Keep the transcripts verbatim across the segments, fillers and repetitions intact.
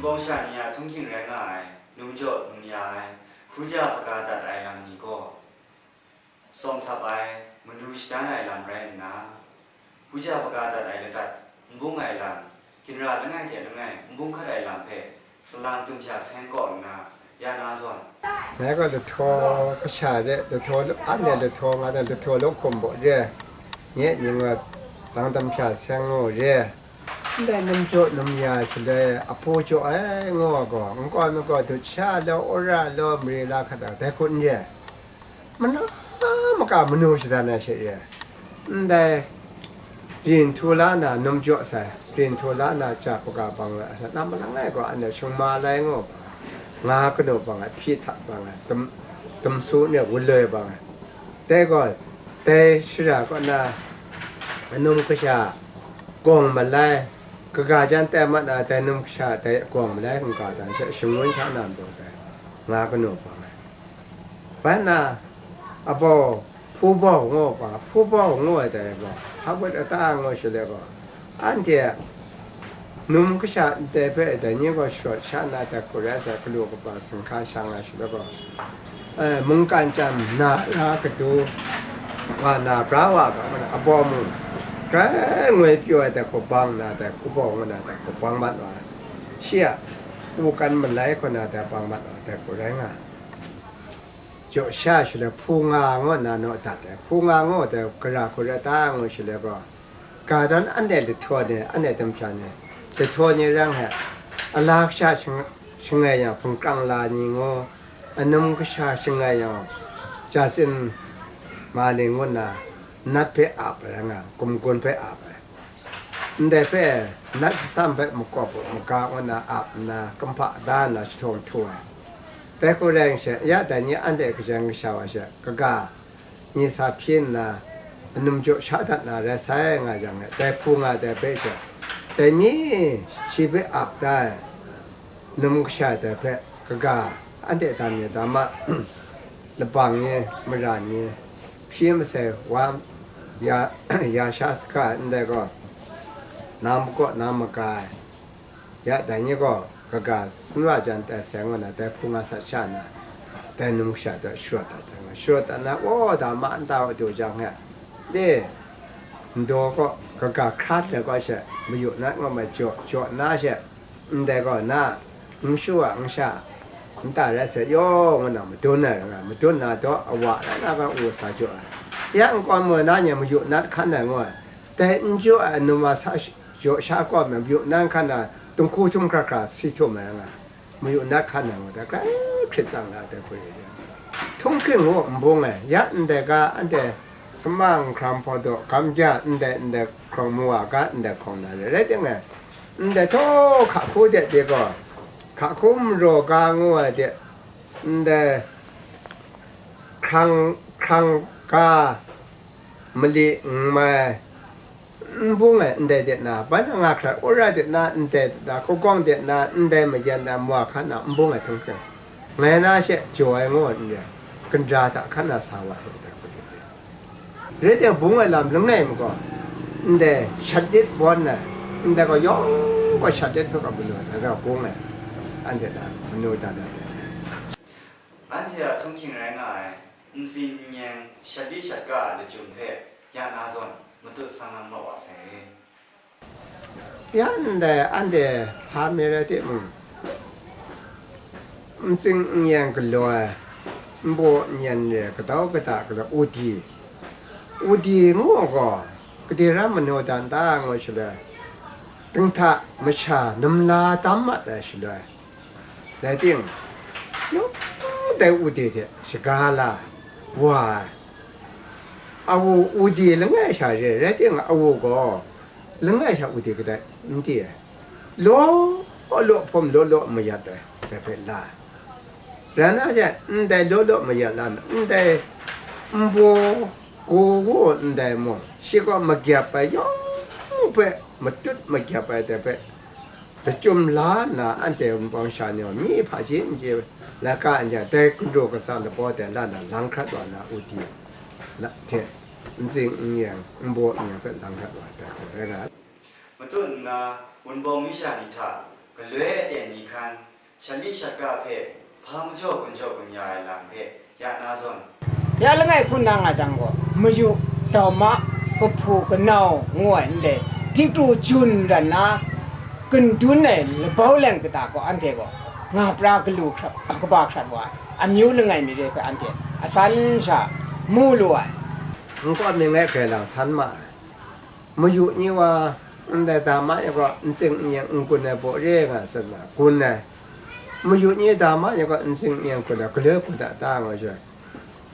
Bawng sha ni a htunghking rai nga ai, num jaw num ya ai, hpu ja hpaga dat ai lam ni gaw, tsawm htap ai, manu shadan ai lam rai nna, hpu ja hpaga dat ai ladat, n bung ai lam, ginra langai hte langai n bung hkat ai lam hpe, salang tum hpya seng kaw nna, ya na zawn, Ngai gaw lahtaw kasha re, lahtaw lu-, anhte lahtaw nga dan lahtaw lu hkum baw re, nye mying gaw dang tam hpya seng ngu re, ndai num jaw num ya shaloi ahpu jaw ai ngu ai gaw, nkau mi gaw dut sha law, wora law, mare la hkat ai, dai hku n re. Mana maka manu shadan ai she re. Ndai rin htu la na num jaw sai, rin htu la na ja hpaga bang ai, asak na malang ai gaw, anhte shingma lai ngu bang ai, nga kanu bang ai, hpyi htak bang ai, tum, tum su ne wunloi bang ai. Dai gaw, dai shara kaw na, anum kasha gawng malai, kaga jan tai mat na dai num kasha dai gawng malai n-ga dan she shangun sha na majaw dai, nga kanu bang ai. Bai na, abau, hpu bau ngu ai, hpu bau ngu ai dai gaw, hpa gut ata ngu shaloi gaw, anhte num kasha ndai hpe dai ni gaw sharawt sha na dai hku rai sai, galu kaba singhka sha nga shaloi gaw, eh, mungkan chyam na ra kadu nga na bra wa ga, abau mung grai ngoi pyaw ai dai hku bang na dai hku bau ngu na dai hku bang mat wa ai. Shi a, hpu kan malai hku na dai bang mat wa dai hku rai nga ai. Jaw sha shaloi hpu nga ngu na naw dat ai. Hpu nga ngu dai gara hku rai ta ngu shaloi gaw, ga dawn anhte lahtaw ni, anhte tum hpya ni, lahtaw ni rang he, ala kasha shang-, shangai yang hpungkrang la ni ngu, anum kasha shangai yang ja tsin ma ni ngu nna, nat hpe ap ai rai nga, gumgun hpe ap ai. Ndai hpe nat satsam hpe makawp u, maga ngu na ap nna, kumhpa da nna shahtawng htu ai. Dai hku rai ngu she, ya dai ni anhte hkajan kasha wa she, kaga ni sa hpyi nna, anum jaw sha dat na rai sai nga jang e, dai hpu nga dai hpe she, dai mi shi hpe ap da ai num kasha dai hpe, kaga anhte dam ya dam ma, labang ni, mara ni, hpyi masai wa ya, ya sha sahka ai ndai gaw, nang makaw nang maga ai. Ya dai ni gaw kaga sumra jan tai sai ngu na, dai hpu nga sat sha na, dai num kasha hta sharawt dat ai ngu, sharawt dat na, aw, da ma nta wa du jang he, de, ndaw kaw kaga hkra hte kaw she, mayu nat ngu ma jaw, jaw nna she, ndai gaw na, n shu a, n sha, nta rai sai yaw ngu na madun ai rai nga, madun na daw awa rai na ga u sa jaw ai. Ya nkau mi na nye mayu nat hkan ai ngu ai, dai n jaw ai num a sa sh-, jaw sha kaw me mayu nat hkan na, dinghku htum hkra hkra si htum ai rai nga, mayu nat hkan ai ngu dai, grai hkrit tsang na dai hku rai. Htunghking ngu n bung ai, ya ndai ga anhte sama nhkrang hpaw daw, gamja ndai ndai hkawng, mu wa ga ndai hkawng na re, rai timung, ndai htaw hka hku de pyi gaw, hka hku maraw ga ngu ai de, ndai hkrang, hkrang ga mali n mai, n bung ai ndai de na, bai na nga hkra ora de na, ndai de na, hkugawng de na, ndai mayan na, mu wa hkan na, n bung ai htunghking, ngai na she jaw ai ngu ai n re, gandra hta hkan na sa wa ai ndai hku de. Rai timung, bung ai lam langai mi gaw, ndai shat lit bawn ai, ndai gaw yawng gaw shat lit hpe gaw manu ai, dai gaw bung ai, anhte na manu dat ai. Anhte a htunghking rai nga ai, ntsin nyeng shat lit shat ga a lachyum hpe ya na zawn, matut sang lang mat wa sai. Ya ndai anhte hpa mi rai timung, ntsing n-yen galaw ai, nbaw n-yen re, kadau kada galaw, udi, udi ngu ai gaw, gade ram manu dan ta ngu shaloi, dinghta masha namla tam mat ai shaloi, rai timung, yawng dai udi hte shaga la wa ai. Awu udi langai sha re, rai timung, awu gaw langai sha udi kadai n di ai. Law law hpawm law law mayat ai, dai hpe la ai. Rai na she, ndai law law mayat la na, ndai nbaw, gu wu ndai mung, shi gaw magyap ai yawng hpe matut magyap ai, dai hpe lachyum la nna, anhte wunpawng sha ni gaw myi hpaji n chye, laika n ja, dai ginru katsang dabaw dai la nna, lang hkrat wa na, udi la hte ntsing n-yen, nbaw n-yen hpe lang hkrat wa ai, dai hku rai nga ai. Matut nna, wunpawng myi sha ni hta galoi aten ni hkra Shanli shatka hpe hpa majaw gun jaw gun ya ai lam hpe ya na zawn, ya langai hku na nga jang gaw, mayu, dauma, kahpu, kanau ngu ai ndai, dikru jun ran na, gandun ai labau leng kata gaw anhte gaw nga pra galu hkrat, kaba hkrat wa ai, amyu langai mi re hpe anhte asan sha mu lu ai. Nkau mi ngai hkrai lang san ma ai. Mayu ni wa, ndai dauma ni gaw ntsing nyeng n-gun ai baw re nga tsun na, gun ai. Mayu ni dauma ni gaw ntsing nyeng gun ai, galoi gun a ta nga joi,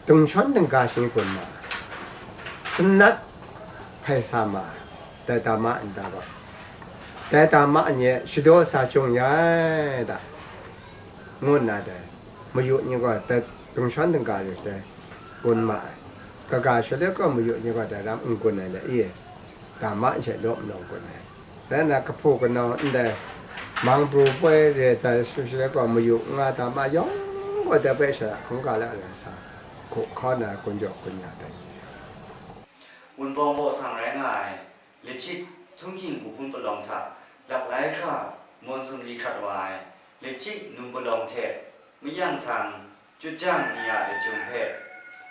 dungshawn dingga shi gun ma ai, sanat hpai sa ma ai, dai dauma nta gaw, dai dauma ni shadaw sa chyung ya ai da, ngu nna dai mayu ni gaw dai dungshawn dingga rai dai gun ma ai. Kaga shaloi gaw mayu ni gaw dai ram n gun ai le i, dauma hte law nlawng gun ai. Rai nna, kahpu kanau ndai mang pru poi re tai su shaloi gaw, mayu nga dauma yawng gaw dai bai sha hkungga la ra sa, hku hkaw na gun jaw gun ya tai. Wunpawng baw sang rai nga ai, Lachik htunghking bu hpun palawng hta laklai hkra mawn sumri hkrat wa ai, Lachik num palawng hte mayang htang, Chutjang ni a lachyum hpe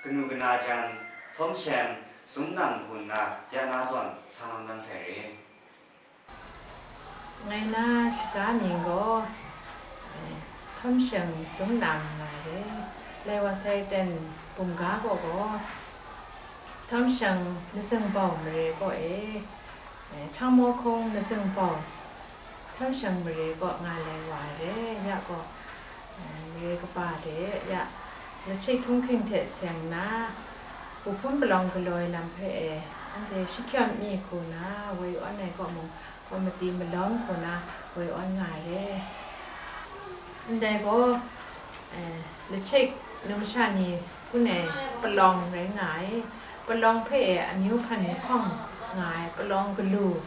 kanu kana jan, Htawm Sheng, Sum Nang hku nna ya na zawn sa nang dan sai re. Ngai na shaga mying gaw, eh, Htawm Sheng, Sum Nang nga re. Lai wa sai ten bumga gaw gaw, Htawm Sheng, Nazing Bau mare kaw e, eh, Hkyang Mawhkung, Nazing Bau, Htawm Sheng mare kaw nga lai wa ai re, ya gaw, eh, mare kaba de, ya, Lachik htunghking hte seng nna, bu hpun palawng galaw ai lam hpe e, anhte shahkyawn mi hku na, woi awn ai kaw mung, komiti malawng hku na, woi awn nga ai re. Ndai gaw, eh, Lachik numsha ni hpun ai palawng rai nga ai, palawng hpe e amyu hpan mahkawng nga ai, palawng galu,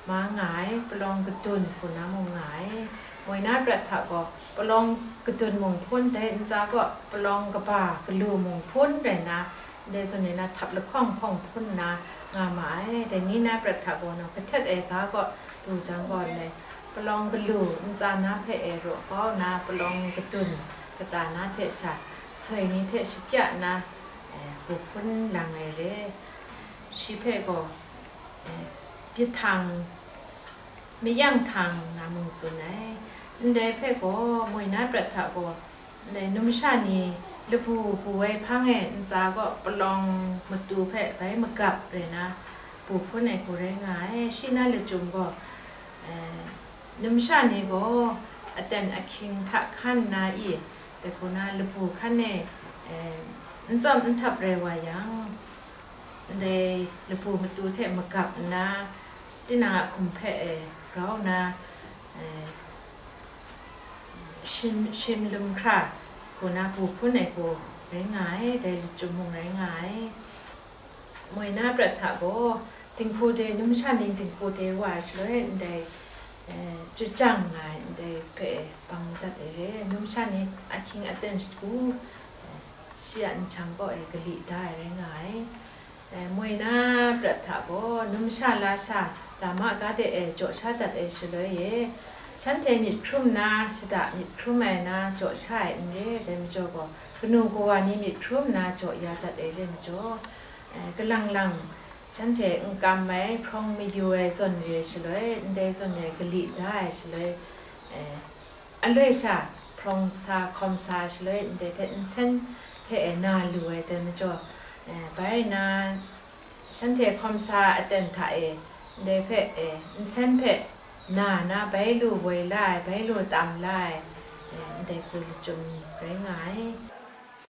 ma nga ai, palawng kadun hku na mung nga ai. Moi na prat hta gaw, palawng kadun mung hpun, dai ntsa gaw palawng kaba galu mung hpun rai nna, ndai zawn e na htap lahkawng hkawng hpun nna nga ma ai. Dai ni na prat hta gaw, nau kahtet ai ga gaw du jang gaw, ndai palawng galu ntsa na hpe e raw kau nna, palawng kadun kata na hte sha, soi ni hte shakya nna, eh, bu hpun lang ai re. Shi hpe gaw, eh, byi htang, mayang htang nga mung tsun ai. Ndai hpe gaw, moi na prat hta gaw, ndai numsha ni labu bu ai hpang e ntsa gaw palawng matu hpe bai magap rai na, bu hpun ai hku rai nga ai. Shi na lachyum gaw, eh, numsha ni gaw aten ahkying hta hkan nna i, dai hku na labu hkan e, eh, n tsawm n htap rai wa yang, ndai labu matu hte magap nna, tinang a hkum hpe e grau nna, eh, shim, shim lum hkra hku na bu hpun ai hku rai nga ai, dai lachyum mung rai nga ai. Moi na prat hta gaw, dinghku de, numsha ning dinghku de wa ai shaloi, ndai, eh, chutjang nga ai, ndai hpe bang dat ai re, numsha ni ahkying aten shagu, eh, shi a nshang kaw e kali da ai rai nga ai. Eh, moi na prat hta gaw, numsha lasha, dama ga de e jaw sha dat ai shaloi e, shanhte myit hkrum nna, shada myit hkrum ai na jaw sha ai n re, dai majaw gaw, kanu kawa ni myit hkrum nna jaw ya dat ai re majaw, eh, kalang lang shanhte n kam ai, hprawng mayu ai zawn re shaloi, ndai zawn re kali da ai shaloi, eh, aloi sha hprawng sa hkawm sa shaloi, ndai hpe nsen hpe e na lu ai dai majaw, eh, bai na, shanhte hkawm sa aten hta e, ndai hpe e nsen hpe na na bai lu woi la ai, bai lu tam la ai, eh, ndai hku lachyum rai nga ai.